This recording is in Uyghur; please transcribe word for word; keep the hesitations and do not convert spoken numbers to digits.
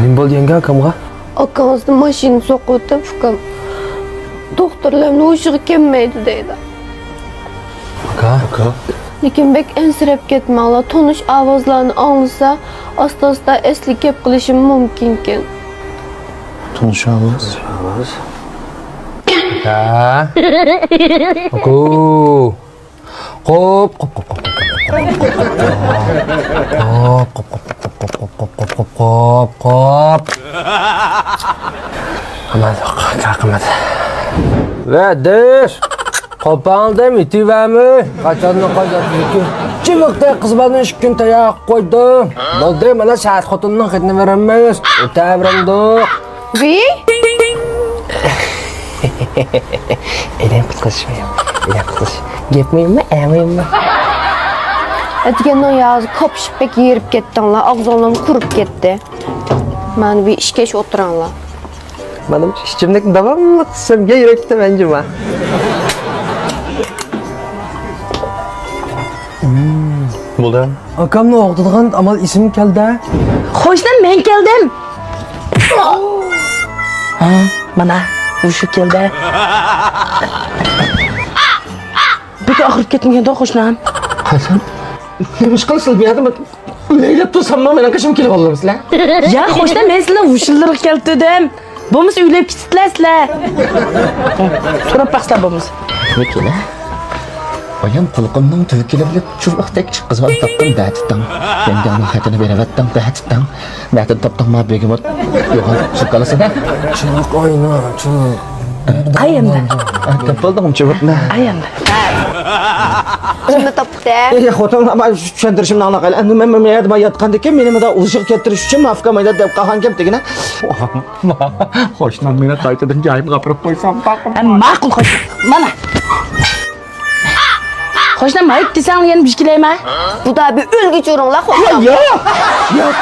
نېمە بولدى يەڭگە ئاكامغا؟ ئاكىڭىزنى ماشىنا سوقۇۋېتىپ، ئۇكام، دوختۇرلارمۇ ھوشىغا كەلمەيدۇ دەيدۇ. ئاكا؟ ئاكا؟ لېكىن بەك ئەنسىرەپ كەتمەڭلار، تونۇش ئاۋازلارنى ئاڭلىسا، ئاستا-ئاستا ئەسلىگە كەپ قېلىشىمۇ مۇمكىنكەن. تونۇش ئاۋاز؟ تونۇش ئاۋاز. ئاكا؟ ئاكا؟ قوپ، قوپ، قوپ، قوپ. قوپ، قوپ، قوپ، قوپ. قوپ، قوپ. قىممەت، قاقىمەت. ۋە دۆش! قوپالدىم، ئېتىۋەرمەي. قاچاننى قاچاتتىكى؟ جىمىقتەك قىز بالىنى ئىككى كۈن تەييار قىلىپ قويدۇم. بولدى، مانا سەت خوتۇننىڭ خېتىنى بېرەلمەيمىز. ئۆتەۋېرەمدۇق. ۋىي! ئېلەم قىلىش، ئېلەم قىلىش. گەپ مۇھىممۇ، ئە مۇھىممۇ؟ ئەتىگەننىڭ يازى كاپشىپ بەك ھېرىپ كەتتىڭلار، ئاغزىڭلارمۇ قۇرۇپ كەتتى. مانا بىر ئىچكەچ ئولتۇراڭلار. مانا ئىچىملىكنى داۋاملىق ئىچسەم، يۈرەكتە مەنجىما. بولدى. ئاكامنى ئوغدىدىغان ئامال ئېسىمگە كەلدى. خوشنام، مەن كەلدىم. ھە، مانا، مۇشۇ كەلدى. بەك ئاغرىپ كەتمىگەندۇ خوشنام؟ قايسىڭ؟ نېمە ئىش قىلىسىز بۇ يەردە؟ ئۆلەي دەپ تۇرساممۇ مېنىڭ قېشىمغا كېلىۋالامسىلەر؟ يا خوشنام، مەن سىلەرنىڭ ھوشلىرىغا كەلتۈردۈم. بولمىسا ئۆيلەپ كېتىپتىلەر سىلەر. سوراپ باقسىلا بولمىسا. نېمە كېلە؟ بايام قۇلىقىمنىڭ تۈۋىگە كېلىۋېلىپ، چۇۋاقتەك ئىككى قىز بالا تاپتىم، دەتىتىڭ. يەڭگەڭنىڭ خېتىنى بېرىۋەتتىڭ، دەتىتىڭ. نەدىن تاپتىڭ ما بېگىمۇت؟ يوغان سۇكالىسىدا. چىلىق ئوينا، چىلىق. ئاي ئەمدى. تاپالدىڭمۇ چۇۋاقنى؟ ئاي ئەمدى. كىمنى تاپتى؟ ئەي خوتۇن، ئەمما چۈشەندۈرۈشۈمنى ئاڭلاقايلى. ئەمدى مەن، مەن يەردە ياتقاندىكىن مېنى مۇندا ئۇششۇق كەتتۈرۈش ئۈچۈن مافكا مايدا دەپ قالغانكەن دېگىنە. خوشنام مېنى قايتىدىن جايىمغا ئاپىرىپ قويسام باقىم. ئە، ماقۇل خوش. مانا. خوشنام ھايت دېسەڭ يەنە بىر كېلەيمە. بۇدا بىر ئۆلگۈچ ئۇرۇڭلار خوشنام. ياق! ياق!